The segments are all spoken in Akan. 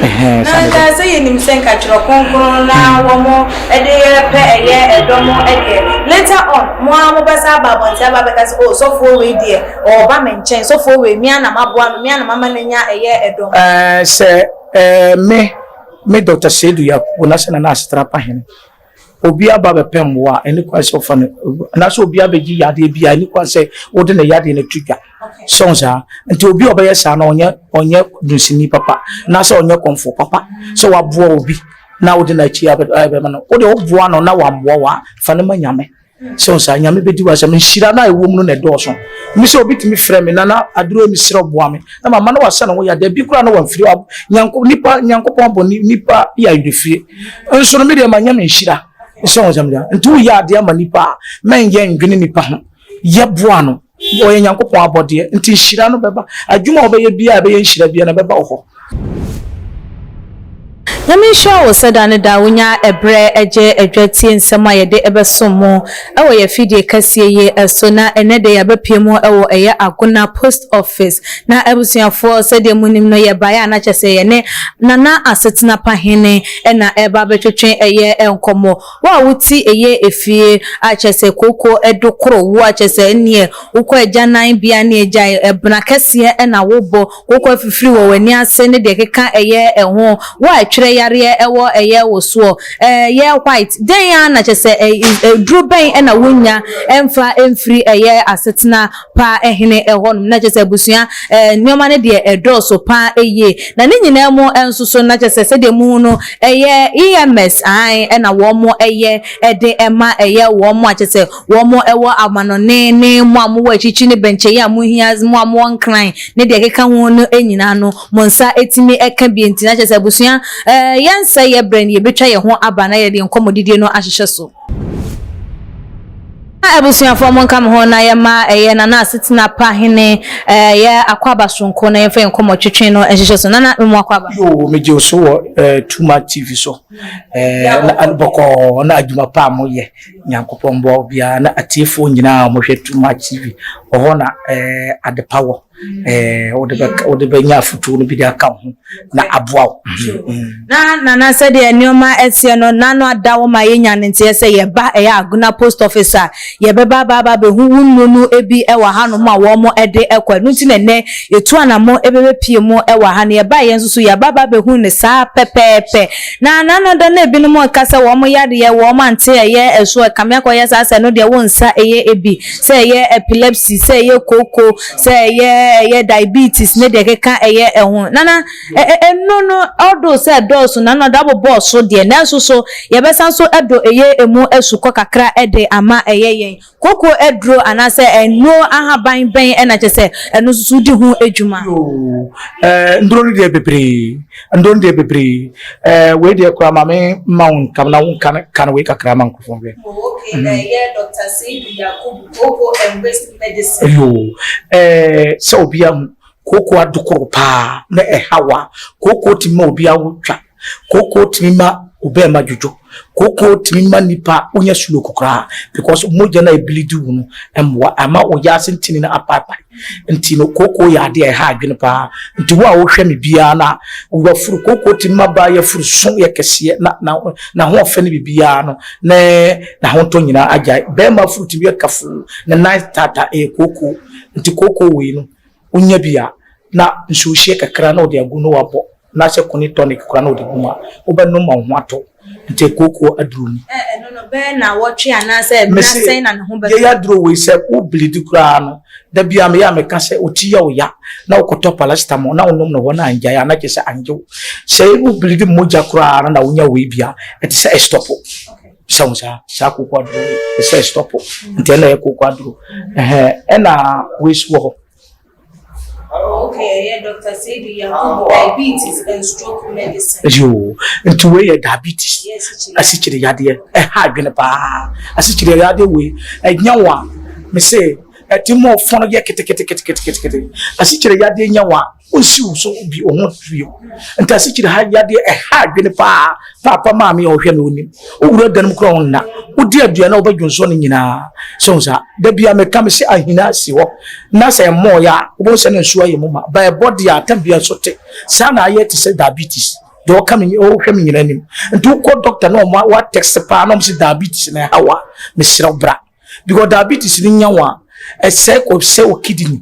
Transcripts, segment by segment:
Ɛhɛn, Na saa na nka ɛteɛ. sɛ yɛnim sɛ nka Twerɛ Kronkron na wɔn de pɛ ɛyɛ ɛdɔm deɛ, later on mo ara mobɛsan aba abɔnten aba abɛka sɛ oh sɔfoɔ wei deɛ ɔreba me nkyɛn, sɔfoɔ wei me ara na maboa no, me ara na mama no anya ɛyɛ ɛdɔm. Ɛɛ, sɛ ɛɛ me, me Doctor Seidu Yakubu na sɛ Nana Asetra Pahene, Obi aba abɛpɛ mmoa a, ɛni kwan sɛ ɔfa no, anaasɛ obi abɛgye yadeɛ bi a, ɛni kwan sɛ wode ne yadeɛ no to dwa. So ho saa? Nti obi a ɔbɛyɛ saa no, ɔnyɛ ɔnyɛ dunsini papa, anaasɛ ɔnyɛ kɔmfoɔ papa. Sɛ waboa obi na wode n'akyi abɛma no, wode woboa no na wammoa wo a, fa no ma Nyame. So ho saa? Nyame bɛdi w'asɛm. Nhyira no a ɛwɔ mu no na ɛdɔɔso. Me sɛ obi tumi frɛ me, Nana, aduro yi mesrɛ wo boa me, na mama no wasa ne ho yadeɛ bi koraa na wamfiri hɔ. Nyanko, nipa, Nyankopɔn abɔ nipa yɛ awerɛfie. Nso no me deɛ manya me nhyira. So ho sɛm deɛ. Nti woyɛ adeɛ ama nipa a, mɛnyɛ ndwene nipa ho. Yɛ boa no. Ɔyɛ Nyankopɔn abɔdeɛ. Nti nhyira no bɛba. Adwuma a wobɛyɛ biara a ɛbɛyɛ nhyira biara no ɛbɛba wo hɔ. Nyame nhyira wo sɛ da ne da wonya ɛberɛ gye adwa tie nsɛm a yɛde bɛsom mo wɔ yɛn afidie kɛseɛ yi so. Na ɛnnɛ deɛ yɛabɛpue mu wɔ ɛyɛ Agona Post Office. Na abusuafoɔ sɛdeɛ monim no yɛbaeɛ a na kyerɛ sɛ yɛne Nana Asetena Pa Hene na ɛreba abɛtwetwe ɛyɛ nkɔmmɔ. Wo a wote ɛyɛ efie a kyerɛ sɛ kooko do koro wo a kyerɛ sɛ ɛnneɛ wokɔ agyanan bea ne agyae ɛbena kɛseɛ na wobɔ. Kooko afifiri wɔ w'ani ase ne deɛ ɛkeka ɛyɛ ɛho. Wo a ɛtwerɛ yareɛ ɛwɔ ɛyɛ wo soɔ ɛyɛ white dɛn ara na kyerɛ sɛ aduro bɛn na wonnya ɛmfa ɛmfiri ɛyɛ asetena pa hene ɛhɔ nom na kyerɛ sɛ abusua nneɛma no deɛ ɛdɔɔso paa yie na ne nyinaa mu nso so na kyerɛ sɛ sɛdeɛ muhu no ɛyɛ EMS ae ɛna wɔn ɛyɛ ɛde ɛma ɛyɛ wɔn a kyerɛ sɛ wɔn ɛwɔ amanɔne ne mo a mowɔ akyirikyiri ne bɛnkyɛyi a mohia mo a mowɔ nkran ne deɛ ɛkeka ho no nyinaa no mo nsa ɛtumi ɛka bi nti na kyerɛ sɛ abusua yɛnsɛ yɛ brɛ no yɛbɛtwa yɛn ho aba na yɛde nkɔmmɔdidie no ahyehyɛ so. Na abusuafoɔ monka me ho na yɛma ɛyɛ Nana Asetena Pa Hene ɛyɛ Akwaaba Soronko na yɛmfa yɛn nkɔmmɔ twetwe no nhyehyɛ so. Nana memu Akwaaba. Yoo megye wo so wɔ eh, Too Much TV so eh, na bɔkɔɔ na adwuma pa a moyɛ Nyankopɔn mboa wo biara na atiefoɔ nyinaa a wɔhwɛ Too Much TV ɔhɔ na eh, adepa wɔ. ɛɛ wode bɛ wode bɛnya afotuo no bi de aka wo ho na aboa wo. Na nana sɛdeɛ nneɛma ɛteɛ no nano ada wo ma yɛnya no nteɛ sɛ yɛba ɛyɛ Agona post office a yɛbɛba aba aba abɛhu wo nnuro no bi ɛwɔ hanom a wɔn ɛde ɛkɔ ɛno nti na ɛnɛ yɛtu anamo ɛbɛbɛpie mu ɛwɔ ha no yɛbaeɛ nso so yɛaba aba abɛhu no saa pɛpɛɛpɛ na nano da no ebinom ɛka sɛ wɔn yadeɛ wɔn ante ɛyɛ ɛso ɛkame akɔyɛ saa sɛ ɛno deɛ wo nsa ɛyɛ ebi sɛ ɛyɛ epilepsy sɛ ɛyɛ kooko sɛ ɛyɛ ɛyɛ diabetes ne deɛ ɛkeka ɛyɛ ɛho nana ɛno no ɔdo sɛ ɛdɔɔso na na ɔde abobɔɔ so deɛ nanso so yɛbɛsan so ɛdɔ ɛyɛ emu asukɔ kakra ɛde ama ɛyɛ yɛn kooko aduro anaasɛ ɛno ahaban bɛn ɛna kyɛ sɛ ɛno nso so di ho adwuma. Yoo ɛɛ nduro no deɛ bebree nduro no deɛ bebree ɛɛ wei deɛ koraa maame mma wo nka na wo nka ka no wei kakra ma nkurɔfoɔ nhwɛ. Oh, okay, mm. Ɛyɛ Dr. Seidu Yakubu, Kooko and Waste Medicine. Yoo, ɛɛ sɛ obi ahu kooko adokoro paa na ɛha wa. Kooko tumi ma obi awo twa. Kooko tumi ma obɛɛma dwodwo. Kooko tumi ma nipa wonya stroke koraa because mogya no a ebilidi wo no mmoa ama wo yaase ntini no apaapae. Nti no kooko yɛ adeɛ a ɛha adwene paa. Nti wo a wohwɛ me biara na wafuru kooko tumi ma baa yafuru so yɛ kɛseɛ na na n'ahoɔfɛ ne biribiara no ne n'ahotɔ nyinaa agyae. Bɛrima afuru tumi yɛ kafuu, ne nan taataa, ɛyɛ kooko. Nti kooko wei no, wonya bi a, na nsuohyeɛ kakra na wode agu na wabɔ, anaasɛ kone tonic koraa na wode gu mu a, wobɛnom ma wo ho atɔ wo. Nti kooko aduro ni. Ɛ, ɛno no, bɛyɛ nnawɔtwe anaasɛ nna sɛn na ne ho bɛtɔ? Yei aduro wei sɛ wo bleedi koraa no, da biara meyɛ a meka sɛ wo ti yɛ wo ya na wokɔtɔ paracetamol na wonom no hɔ na angyae a na kyerɛ sɛ angye wo. Sɛ wo bleedi mogya koraa no na wonya wei bi a, ɛte sɛ ɛstɔpo. Sɛ wo saa saa kooko aduro wei ɛte sɛ ɛstɔpo. Nti ɛna ɛyɛ kooko aduro. Ɛhɛn ɛna wei so wɔ hɔ. Okay, ɛyɛ Dr. Seidu Yakubu, diabetes and stroke medicine. Yoo, nti wei yɛ diabetes, asikyire yadeɛ, ɛha adwene paa. Asikyire yadeɛ wei, ɛnya wo a, me se, ɛte mu ɔfɔn yɛ keteketeketekete. Asikyire yadeɛ nya wo a, wonsi wo so bi wo ho bio. Nti asikyire ha yadeɛ ɛha adwene paa. Paapa maame a ɔhwɛ me onim. Wowura dan mu koraa ɔnna. Wodi aduane a wobɛdwonsɔ no nyinaa. Sɛ wo saa. Da bia meka me sɛ ahina si hɔ na sɛ ɛmmɔɔyɛ a wobɛhu sɛ na nsuo ayɛ mu ma. Ba ɛbɔ deɛ a tam bia nso te. Saa na ayɛ te sɛ diabetes. Deɛ ɔka me ɔhwɛ me nyina nim. Nti wokɔ doctor na ɔmo wa test paa na ɔmo sɛ diabetes na ɛha wa, mesrɛ wo bra. Because diabetes no nya wo a, ɛsɛe kɔ sɛ wo kidney.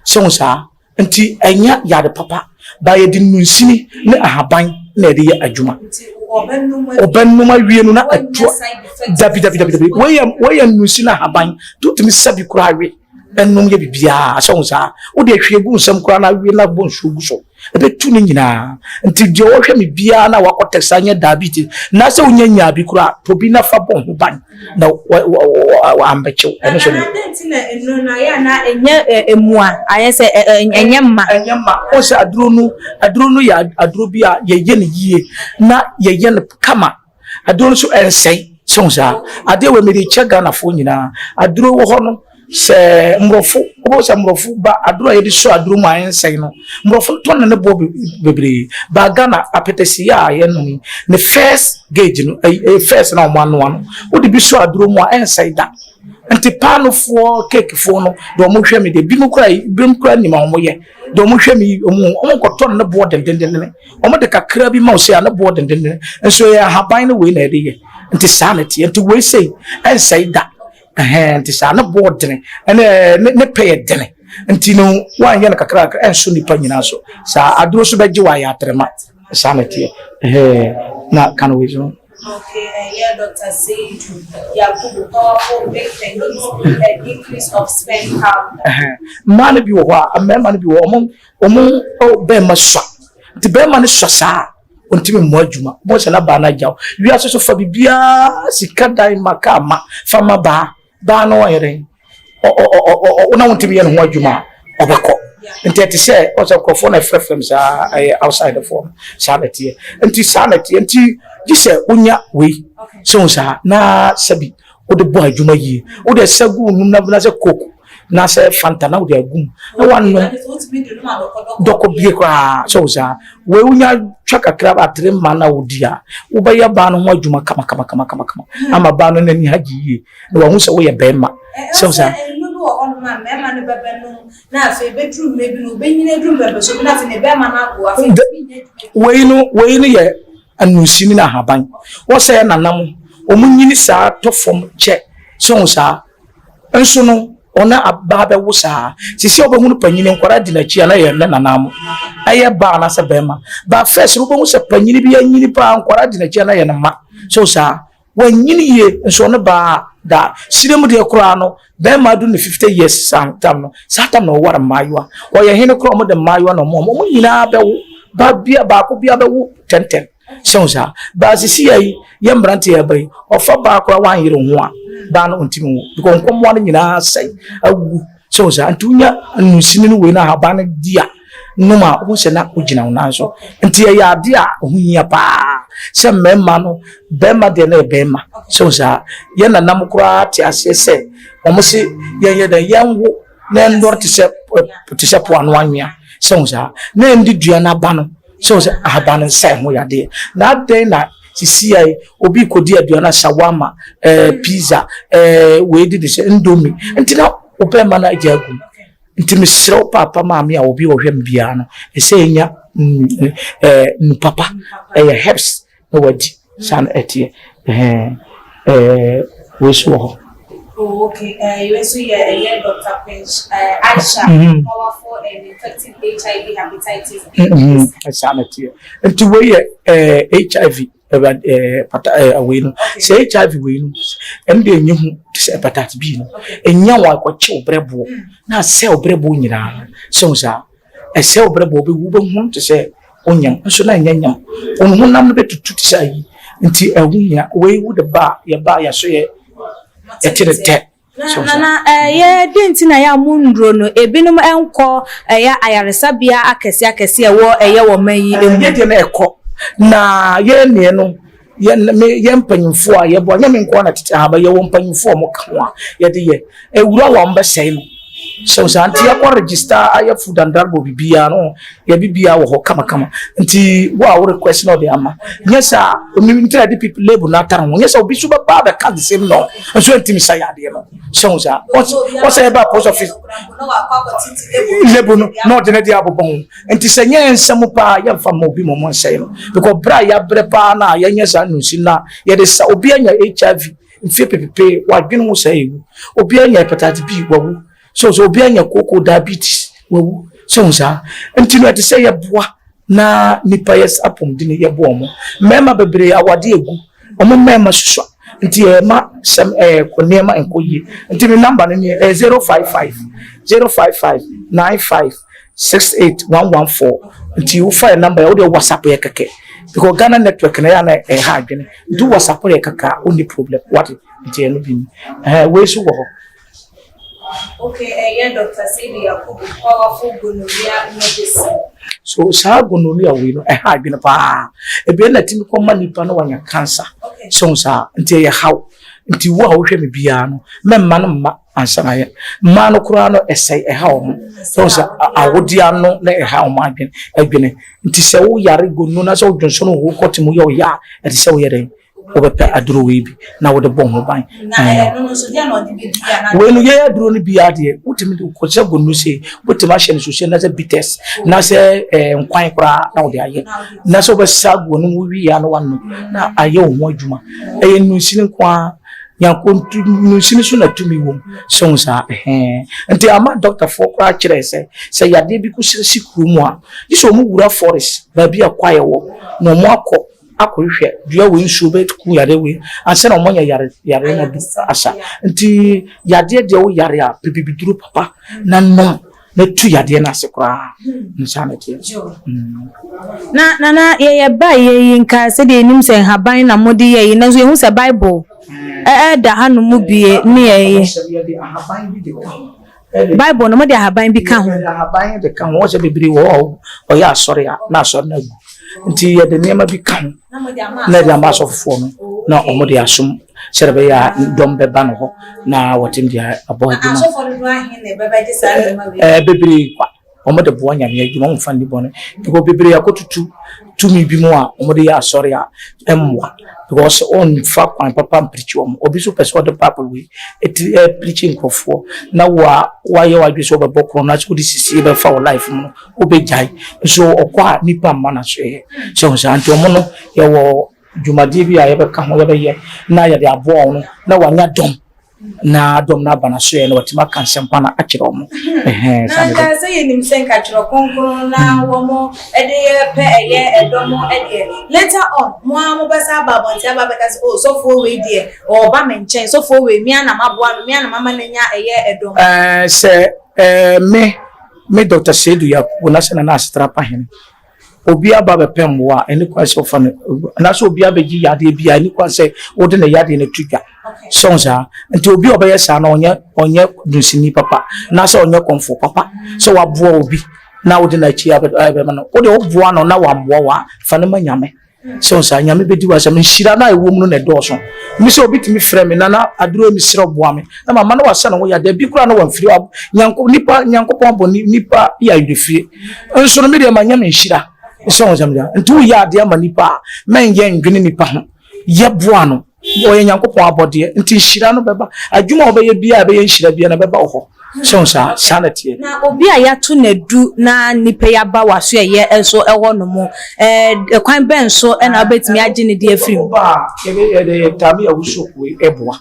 Sɛ wo saa. Nti ɛnyɛ yare papa. Ba yɛde nnunsini ne ahaban na yɛde yɛ adwuma. Ɔbɛnum awie no na ɛto. Dabi dabi dabi dabi. Wɔyɛ nnunsini ahaban. Tutumi sɛ bi koraa we. Ɛnum yɛ biribiara sɛ wo saa. Wode ahwie gu nsɛm koraa na awie na bɔ nsuo gu so. Ɛbɛtu ne nyinaa. Nti deɛ ɔhwɛ me biara na wakɔ test anyɛ diabetes na sɛ wonya nyaa bi koraa, tɔ bi na fa bɔ ho ban na ambɛkyew ɛno so no. Nti na nnuro no ayɛ na ɛnyɛ emua ayɛ sɛ ɛnyɛ mma. Ɛnyɛ mma. Wɔn sɛ aduro no yɛ aduro bi a yɛyɛ no yie na yɛyɛ no kama. Aduro no nso ɛnsɛe sɛ wo saa. Adeɛ wɔ mede kyɛ Ghanafoɔ nyinaa. Aduro wɔ hɔ no sɛ mmorɔfo wobɛhu sɛ mmorɔfo ba aduro a yɛde sɔ aduro mu a ɛnsɛe no, mmorɔfo tɔ ne boɔ bebree. Ba Ghana apɛtɛsi a yɛnom yi ne first gauge no, ɛyɛ first na ɔmo anoa no, wode bi sɔ aduro mu a ɛnsɛe da. Nti paanofoɔ, cakefoɔ no deɛ, ɔmo hwɛ me deɛ, bi mu kora nim a ɔmo yɛ deɛ, ɔmo hwɛ me, ɔmo nkɔtɔ ne boɔ dendendenden. Ɔmo de kakra bi ma wo sɛ a ne boɔ dendenden nso yɛ ahaban no wei na yɛde yɛ. Nti saa na teɛ. Nti wei sei ɛnsɛe da. Ɛhɛn, nti saa ne boɔ dene ɛne ne pɛ yɛ dene. Nti no woanyɛ no kakra kakra ɛnso nipa nyinaa so saa aduro so bɛgye wɔ ayɛ atrema. Saa na teɛ. Ɛhɛn, na ka no wei so. Okay, yeah, Dr. Seidu Yakubu, powerful big penis and increase of sperm count. Mmaa no bi wɔ hɔ a, mmarima no bi wɔ ɔmo bɛrima sua. Nti bɛrima no sua saa, ɔntumi mmɔ adwuma bɔn sɛ n'abaa no agya wo wiase so fa biribiara, sika, dan ma, kaa ma, fa ma baa baa no ɔyɛ dɛn ɔ na wontumi yɛ ne ho adwuma a, ɔbɛkɔ. Nti ɛte sɛ ɔsɛ nkurɔfoɔ na ɛfrɛfrɛ m saa, ɛyɛ outside foɔ no. Saa na ɛteɛ. Nti saa na ɛteɛ. Nti gye sɛ wonya wei sɛ wo saa na sɛbi wode bɔ adwuma yie, wode ɛsɛ gu num na sɛ Coke na sɛ Fanta na wode agu mu na wanom dɔkɔ bie koraa sɛ wo saa wei wonya twa kakra atere ma na wodi a, wobɛyɛ baa no ho adwuma kama kama kama kama kama ama baa no n'ani agye yie na wahu sɛ woyɛ bɛrima sɛ wo saa. Nnuro bi wɔ hɔnom a mmarima no bɛbɛnom na afei bɛduru mmerɛ bi no, wobɛnyini aduru mmerɛ so bi na afei ne bɛrima no ago, afei ntumi nyɛ adwuma. Wei no yɛ anusini na ahaban wɔsɛ yɛ nanam wɔn nyini saa tɔ fam kyɛ sɛ wo saa nso no ɔna abaa bɛwo saa sisi a wobɛhunu panyini nkwadaa di n'akyi a na yɛ ne nanam ɛyɛ baa anaasɛ bɛrima baa. First wobɛhu sɛ panyini bi anyini paa, nkwadaa di n'akyi a na yɛ ne mma so saa wanyini yie nso ɔne baa da sire mu deɛ koraa no, bɛrima adu ne 50 years saa tam no, saa tam na ɔware mmaayewa. Ɔyɛ hene koraa, ɔmo de mmaayewa na ɔmo nyinaa bɛwo ba bia baako bia bɛwo tɛntɛn sɛ wo saa. Baa sisi yɛ yi yɛ mmeranteɛ yɛ ba yi, ɔfa baa koraa wanyere ho a, baa no ntumi wo because nkɔmmoa no nyinaa sɛe awu sɛ wo saa. Nti wonya nusini no wei no ahaban no di a nom a, wohu sɛ na wogyina wo nan so. Nti ɛyɛ ade a ɛho hia paa sɛ mmarima no, bɛrima deɛ no yɛ bɛrima sɛ wo saa. Yɛn nanam koraa te aseɛ sɛ wɔn se yɛnyɛ dɛ yɛnwo na ɛndɔre te sɛ po ano anwea sɛ wo saa na ɛndi dua no aba no sɛ wo sɛ ahaban no nsa ɛho yadeɛ. Na adɛn na sisi a obi kɔdi aduane a shawarma, pizza, wei de sɛ Indomie, nti na wo bɛrima no agya agu mu? Nti mesrɛ wo paapa, maame a obi ɔhwɛ me biara no, ɛsɛ ɛnya nu papa, ɛyɛ herbs na wadi. Saa na ɛteɛ. Ɛhɛn, wei so wɔ hɔ. Oh, okay. You also hear Dr. Quench Aisha, powerful and effective HIV hepatitis B. Saa na ɛteɛ. Nti wei yɛ HIV ɛɛ pata wei no sɛ HIV wei no, ɛno deɛ ɛnyɛ hu te sɛ hepatitis B no. Ɛnya wɔn akɔkye wo brɛboɔ na asɛ wo brɛboɔ nyinaa sɛ wo saa ɛsɛ wo brɛboɔ bɛwu, wobɛhu te sɛ onyam nso na ɛnyɛ nyam, wɔn honam no bɛtutu te sɛ ayi. Nti ɛho hia. Wei wode ba a yɛba a yɛso yɛ yɛte ne tɛ. Na ɛyɛ de nti na yɛ a mo nnuro no ebinom nkɔ ɛyɛ ayaresabea akɛse akɛse ɛwɔ ɛyɛ wɔ man yi mu. Yɛ deɛ no ɛkɔ na yɛn neɛ no yɛn me yɛn mpanyinfoɔ a yɛbɔ nyɛ me nko na tete ahaba, yɛwɔ mpanyinfoɔ a wɔka ho a yɛde yɛ ewura wɔn bɛsɛe no. Sɛ saa nti yɛkɔ register ayɛ food and drug board biribiara no yɛ biribiara wɔ hɔ kamakama nti wo a wo request na ɔde ama nyɛ saa omi nti na de people label na atare ho nyɛ sɛ obi so bɛba abɛka the same no nso ntumi sa yadeɛ no sɛ wo saa wɔsɛ yɛba post office label no na ɔde ne de abobɔ ho nti sɛ nyɛ nsɛm paa yɛmfa ma obi ma ɔmo nsɛe no because berɛ a yɛabrɛ paa na yɛnyɛ saa nnusi na yɛde sa obi anya HIV mfie pepepe wadwene ho sɛ ewu, obi anya hepatitis B wawu, so so obi anya koko diabetes wawu, so saa nti no ɛte sɛ yɛboa na nipa yɛ apɔmuden yɛboa ɔmo mmarima bebree awade egu ɔmo mmarima soso nti ɛma sɛm ɛɛ nneɛma nkɔ yie. Nti mi number no nie, ɛyɛ 055055 9568114. Nti wofa yɛ number yɛ wode WhatsApp yɛ kɛkɛ because Ghana network na yɛ ana ɛha adwene, nti WhatsApp yɛ kɛkɛ a wonni problem wate. Nti ɛno bi ni ɛɛ wei so wɔ hɔ. Okay, ɛyɛ Dr. Seidu Yakubu powerful gonorrhea medicine. So saa gonorrhea wei no ɛha adwene paa, ebi na timi kɔma nipa no wanya cancer. So saa nti ɛyɛ haw, nti wo a wohwɛ me biara no mɛmma no mma ansa na yɛ mmaa no koraa no ɛsɛe ɛha wɔn so sɛ awodeɛ ano na ɛha wɔn adwene adwene. Nti sɛ woyare gono na sɛ wodwonso no wo kɔte mu yɛ ɔyɛ a, ɛte sɛ woyɛ dɛn wobɛpɛ aduro wei bi na wode bɔ ho ban. Wei no yɛyɛ aduro no bi adeɛ wotumi de kɔsɛ gono se wotumi ahyɛ no sohyɛ na sɛ bitters na sɛ nkwan koraa na wode ayɛ na sɛ wobɛsa agu no mu wie a na wano na ayɛ wo ho adwuma. Ɛyɛ nnunsini nko ara nyanko nnunsini so na tumi wɔ mu sɛ wo saa ɛhɛn. Nti ama dɔktafoɔ koraa kyerɛ sɛ sɛ yadeɛ bi kɔsisi si kuro mu a, gye sɛ ɔmo wura forest baabi a kwaeɛ wɔ na ɔmo akɔ akɔhwehwɛ dua wei nsuo bɛku yare wei ansa na ɔmo anya yare yare no du asa. Nti yadeɛ deɛ wo yare a pɛ bibiduro papa na nom na tu yadeɛ no ase koraa nsa na teɛ. Na nana yɛyɛ ba yɛ yi nka sɛdeɛ yɛnim sɛ nhaban na mode yɛ yi, nanso yɛhu sɛ Bible ɛda hanom bie ne yɛyɛ. Yɛde ahaban bi de ka ho. Bible no mode ahaban bi ka ho. Yɛde ahaban de ka ho. Wɔn sɛ bebree wɔ hɔ a ɔyɛ asɔre a na asɔre no agu, nti yɛde nneɛma bi ka ho na yɛde ama asɔfofoɔ no na wɔn de asom sɛdeɛ ɛbɛyɛ a dɔm bɛba no hɔ na wɔtɛm de abɔ adwuma. Bebree kwa wɔn de boa Nyame adwuma, wɔn mfa nni bɔne because bebree akɔtutu tumi bi mu a wɔn de yɛ asɔre a ɛmmoa because ɔnfa kwan papa mpirikyi wɔn. Obi nso pɛ sɛ ɔde Bible wei eti ɛpirikyi nkurɔfoɔ na wa wayɛ wadwe sɛ ɔbɛbɔ korɔ na sɛ ɔde sisi bɛfa wɔ life mu no wobɛgyae nso ɔkɔ a nipa mma na so yɛ sɛ wɔn saa. Nti wɔn no yɛwɔ dwumadie bi a yɛbɛka ho yɛbɛyɛ na yɛde aboa wɔn na wanya dɔm na dɔm no aba na so yɛ na wɔtumi aka nsɛmpa no akyerɛ wɔn. Ɛhɛn, saa na nka sɛ yɛnim sɛ nka Twerɛ Kronkron na wɔn de yɛ pɛ ɛyɛ ɛdɔm deɛ, later on mo a mobɛsa aba abɔnten aba abɛka sɛ, oh, sɔfoɔ wei deɛ ɔɔba me nkyɛn, sɔfoɔ wei mea na maboa no, mea na mama no anya ɛyɛ ɛdɔm. Sɛ me Dr. Seidu Yakubu na sɛ Nana Asetra Pahene obi aba bɛpɛ mmoa a, ɛne kwan sɛ ɔfa no anaasɛ obi abɛgye yadeɛ bi a, ɛne kwan sɛ wode ne yadeɛ no to dwa sɛ wo saa. Nti obi a ɔbɛyɛ saa no ɔnyɛ dunsini papa anaasɛ ɔnyɛ kɔmfoɔ papa sɛ waboa obi na wode n'akyi abɛma no. Wode woboa no na wamboa wo a, fa no ma Nyame sɛ wo saa. Nyame bɛdi w'asɛm. Nhyira no a ɛwɔ mu no na ɛdɔɔso. Me sɛ obi tumi frɛ me, "Nana aduro mi serɛ boa me," na mama no wasa ne ho yadeɛ bi koraa na wamfiri Nyanko nipa. Nyankopɔn abɔ nipa yɛ awerɛfie nso no, medeɛ manyɛ me nhyira sɛ wo sɛm deɛ. Nti woyɛ adeɛ ama nipa a, mɛnyɛ ndwene nipa ho, yɛboa no, ɔyɛ Nyankopɔn abɔdeɛ, nti nhyira no bɛba. Adwuma a wɔbɛyɛ biara ɛbɛyɛ nhyira biara na ɛbɛba wɔ hɔ sɛ wo saa. Saa na teɛ. Na obi a yɛato n'adu na nipa yi aba w'aso ɛyɛ nso ɛhɔ nom ɛɛ kwan bɛn so ɛna wobɛtumi agye ne de afiri mu? Ɔba a yɛde taame a woso wei ɛboa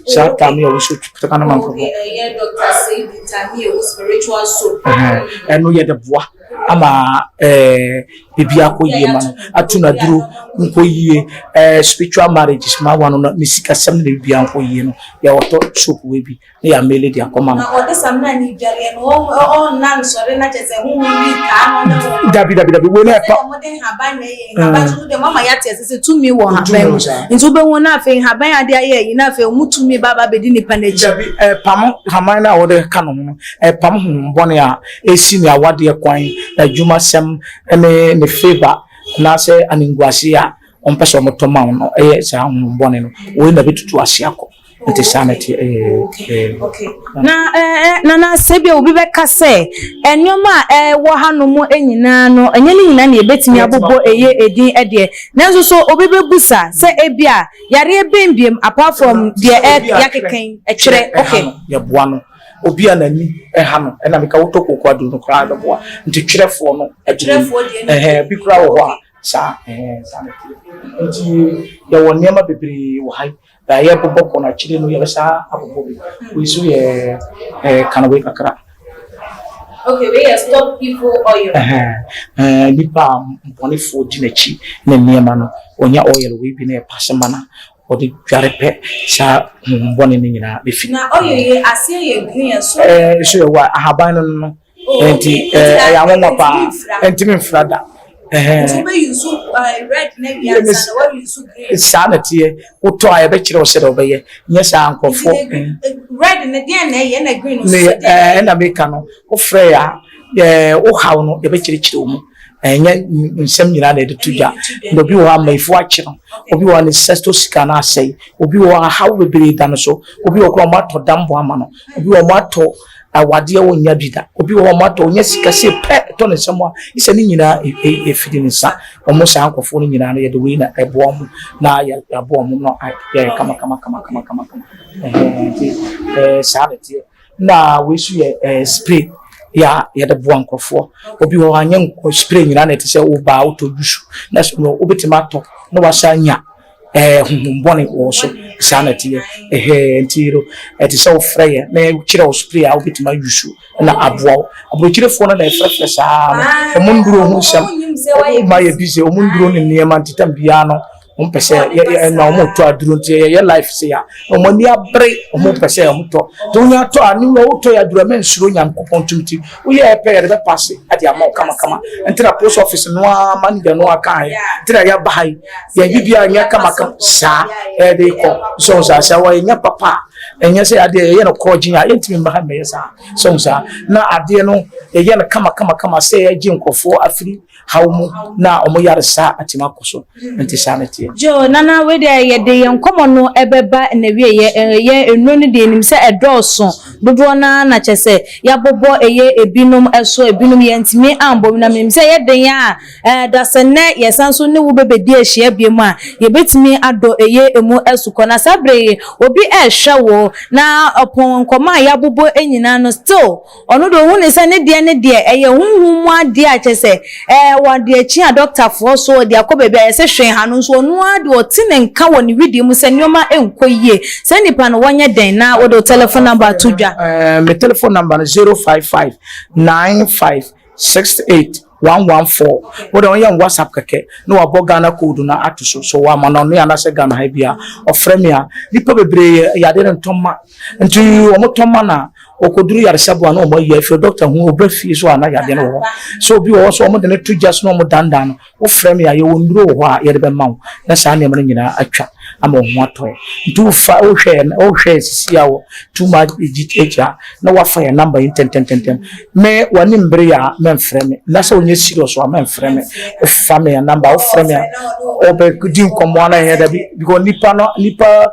saa taame a woso teka no ma nkurɔfoɔ. Ɛyɛ Dr. Seidu Tamiewu spiritual soap. Ɛno yɛde boa ama biribi akɔ yie ma no ato n'aduro nkɔ yie, spiritual marriages ma wa no na ne sikasɛm ne biribi ankɔ yie no, yɛwɔtɔ soap wei bi na yɛamele de akɔma no. Na ɔde samina ne dwareɛ no ɔnna nsɔre na kyerɛ sɛ honhom bi taa no ne ho? Dabi, dabi, dabi, wei na ɛpa. Sɛ wɔde nhaban na ɛyɛ nhaban nso deɛ mama yɛate ase sɛ tumi wɔ nhaban mu, nti wobɛhu na afei nhaban ade ayɛ yi na afei ɔmo tumi ba ba bɛdi nipa n'akyi. Dabi, ɛpam haman no a wɔde ka no ho no, ɛpam honhom bɔne a ɛsi ne awadeɛ kwan, n'adwumasɛm ne ne favour anaasɛ animguase a ɔmpɛ sɛ ɔmotɔ ma wo no. Ɛyɛ saa honhom bɔne no wei na bɛtutu ase akɔ. Nti saa na ɛteɛ. Ɛɛ, ɛɛ. Na ɛɛ Nana, sɛ bi a obi bɛka sɛ nneɛma a ɛwɔ hanom nyinaa no, ɛnyɛ ne nyinaa na yɛbɛtumi abobɔ ɛyɛ edin ɛdeɛ, nanso so obi bɛbusa sɛ ebi a yareɛ bɛn biem apart from deɛ ɛ yɛakeka ɛtwerɛ? Okay, yɛboa no. Obi a n'ani ɛha no, ɛna meka wotɔ koko aduro no koraa bɛboa. Nti twerɛfoɔ no ɛgyina ɛhɛn bi koraa wɔ hɔ a saa ɛhɛn saa na ɛteɛ. Nti yɛwɔ nneɛma bebree wɔ ha yi na yɛbobɔ kɔ no akyire no, yɛbɛsa abobɔ bi. Wei so yɛ kanawei kakra. Okay, wei yɛ stop evil oil. Ɛhɛn nipa a mpɔnefoɔ di n'akyi ne nneɛma no, ɔnya oil wei bi na ɛpase ma na ɔde dware pɛ, saa honhombɔne no nyinaa bɛfi. Na oil yi aseɛ yɛ green ɛso? So yɛ wɔ ahaban no, nti ɛyɛ anwanwa paa, ntumi nfra da. Nti wobɛ use red na wia nsa na wa use green? Saa na teɛ. Wotɔ a, yɛbɛkyerɛ wo sɛdeɛ wobɛyɛ. Nyɛ saa nkurɔfoɔ. Red ne deɛ na ɛyɛ, na green nso deɛ ɛna meka no, wofrɛ yɛ a, wohaw no yɛbɛkyerɛkyerɛ wo mu. Ɛnyɛ nsɛm nyinaa na yɛde to dwa. Na obi wɔ hɔ a mmayifo akye no, obi wɔ hɔ a ne nsa sika no asɛe, obi wɔ hɔ a ahaw bebree da no so, obi wɔ hɔ koraa ɔmo atɔ dambɔ ama no, obi wɔ ɔmo atɔ awadeɛ wɔnya bi da, obi wɔ hɔ ɔmo atɔ ɔnya sika se pɛ ɛtɔ ne nsɛm a sɛ ne nyinaa efiri ne nsa. Ɔmo saa nkurɔfoɔ no nyinaa no, yɛde wei na ɛboa ɔmo na yɛaboa ɔmo no yɛ kama kama kama kama kama kama. Ɛhɛn, nti saa na ɛteɛ. Na wei so yɛ spray yɛ a yɛde boa nkurɔfoɔ. Obi wɔ hɔ anyɛ spray nyinaa na ɛte sɛ wobaa wotɔ juice na so wobɛtumi atɔ na wasa nya honhom bɔne wɔ so. Saa na ɛteɛ. Ɛhɛn, nti no ɛte sɛ wofrɛ yɛ na yɛkyerɛ wo spray a wobɛtumi ayi so na aboa wo. Aburokyerefoɔ no na ɛfrɛfrɛ saa no, ɔmo nduro ho nsɛm, ɔmo ma yɛ busy, ɔmo nduro ne nneɛma. Nti tam biara no ɔmo pɛ sɛ yɛ na ɔmo tɔ aduro. Nti yɛyɛ life se a ɔmo ani abere, ɔmo pɛ sɛ ɔmo tɔ. Nti wonya tɔ a ne wura wotɔ yɛ aduro a mɛnsuro Nyankopɔn tum. Ti woyɛ ɛpɛ, yɛde bɛpaase ade ama wo kamakama. Nti na post office no ara manager no aka yɛ, nti na yɛaba ha yi, yɛn bibia nyɛ kamakama saa ɛde kɔ so saa. Sɛ wɔyɛ papa a, ɛnyɛ sɛ adeɛ yɛyɛ no kɔɔgye a yɛntumi mba ha mmɛyɛ saa so saa. Na adeɛ no yɛyɛ no kama kama kama sɛ yɛgye nkurɔfoɔ afiri haw mu na ɔmo yare saa atumi akɔ so. Nti saa ne teɛ. Jo, Nana, wei deɛ yɛde yɛn nkɔmmɔ no ɛbɛba na wie. Yɛ yɛ nnuro no deɛ, nim sɛ ɛdɔɔso dodoɔ naa na kyɛ sɛ yɛabobɔ ɛyɛ ebinom ɛso, ebinom yɛntumi ambɔ. Na menim sɛ yɛden a dasɛ nnɛ yɛsan so ne wo bɛbɛdi ahyia bie mu a, yɛbɛtumi adɔ ɛyɛ emu ɛso kɔ. Na saa bere yi obi ɛrehwɛ wo na ɔpɔn nkɔmmɔ a yɛabobɔ nyinaa no, still ɔno de ohun ne sɛ ne deɛ ne deɛ ɛyɛ huhum mu adeɛ a kyɛ sɛ wɔde akyi a dɔktafoɔ so ɔde akɔ baabi a yɛsɛ hwee ha no nso, ɔno ara de ɔte ne nka wɔ ne widie mu sɛ nneɛma nkɔ yie. Sɛ nipa no wɔnyɛ dɛn na wɔde o telephone number ato dwa? Me telephone number no 0559568114. Wode ɔyɛ WhatsApp kɛkɛ na wabɔ Ghana code no ato so so wama no ɔno anaasɛ Ghana ha bi a ɔfrɛ me a, nipa bebree yade no ntɔma nti wɔn tɔma na ɔkɔduru yaresaboa na wɔn ayi afiri dɔkta ho ɔbrɛ fie so a na yadeɛ no wɔ hɔ. So obi wɔ hɔ so wɔn de no to gya so na wɔn dandan no. Wofrɛ me a, yɛwɔ nnuro wɔ hɔ a yɛde bɛma wo na saa nneɛma no nyinaa atwa ama wo ho atɔ. Nti wofa wohwɛ sisi a wɔ too much gh a na wafa yɛn number yi ntɛntɛntɛntɛm. Me w'ani mbere a, mɛmfrɛ me. Na sɛ wonyɛ serious a, mɛmfrɛ me. Wofa me yɛn number, wofrɛ me a, ɔbɛdi nkɔmmɔ ana yɛ dabi, because nipa no nipa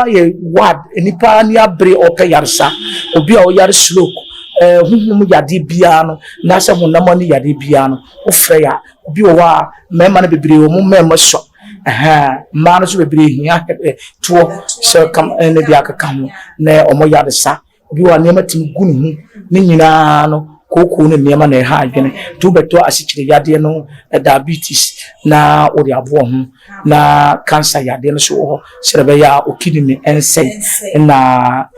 yɛ wad nipa ani abere ɔpɛ yaresa. Obi a ɔyare stroke, huhum yadeɛ biara no na sɛ honam ani yadeɛ biara no, wofrɛ yɛ a. Obi wɔ hɔ a mmarima no bebree, wɔn mmarima sɔ ɛhɛn, mmaa no nso bebree hia toɔ sɛ kam ɛne deɛ akeka ho na wɔn yaresa. Obi wɔ hɔ a nneɛma tumi gu ne ho ne nyinaa no, kookoo ne nneɛma na ɛha adwene. Nti wobɛtɔ asikyire yadeɛ no, diabetes na wode aboɔ ho, na cancer yadeɛ no so wɔ hɔ sɛdeɛ ɛbɛyɛ a o kidney ɛnsɛe, na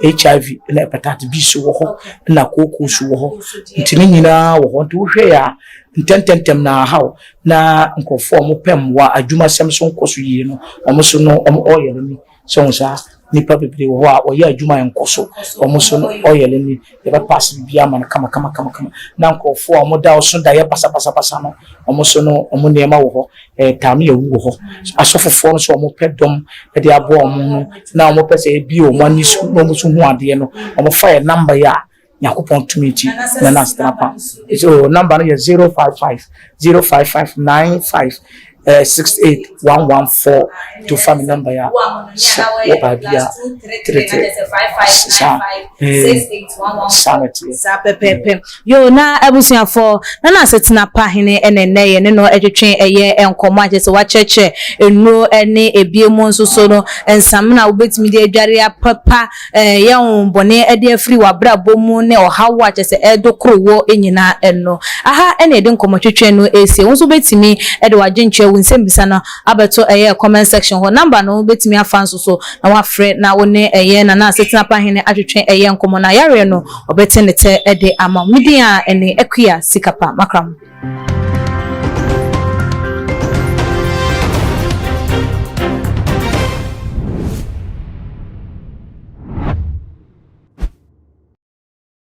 HIV na hepatitis B so wɔ hɔ, na kookoo so wɔ hɔ. Nti ne nyinaa wɔ hɔ. Nti wohwɛ yɛ a ntɛntɛntɛm na ahaw na nkurɔfoɔ a wɔpɛ mmoa adwumasɛm so nkɔ so yie no, wɔn so no wɔn ɔyɛ no ni sɛ wɔn saa nipa bebree wɔ hɔ a wɔyɛ adwuma nkɔ so, wɔn so no ɔyɛ no ni yɛbɛpaase biribi ama no kama kama kama kama. Na nkurɔfoɔ a wɔn da ɔso daeɛ basabasabasa no, wɔn so no wɔn nneɛma wɔ hɔ, taame awu wɔ hɔ. Asɔfofoɔ no so wɔn pɛ dɔm de aboa wɔn no na wɔn pɛ sɛ ebi wɔn ani so na wɔn nso hu adeɛ no, wɔn fa yɛ number yi a Nyankopɔn tumi ti na na asetena pa. So number no yɛ 055 055 95. 68114 to fa me number ya sɛ wɔ baabi a 33 saa saa na ɛteɛ. Saa pɛpɛɛpɛ. Yoo, na abusuafoɔ, na n'asetena pa hene ɛna ɛnɛ yɛ ne no ɛtwetwe ɛyɛ nkɔmɔ akyɛ sɛ wakyerɛkyerɛ nnuro ɛne ebie mu nso so no nsamina a wobɛtumi de adware apapa ɛyɛ honhommɔne ɛde afiri w'abrabɔ mu ne ɔhaw a kyerɛ sɛ ɛdo koro wɔ nyinaa. Ɛno aha ɛna yɛde nkɔmmɔtwetwe no esie. Wo nso wobɛtumi ɛde w'adwenkyerɛ, wo nsɛmbisa no abɛto ɛyɛ comment section hɔ. Number no wobɛtumi afa nso so na wafrɛ na wo ne ɛyɛ Nana Asetena Pa Hene atwetwe ɛyɛ nkɔmmɔ na yareɛ no ɔbɛte ne tɛ ɛde ama wo. Medin a ɛne Akua Sikapa Makram.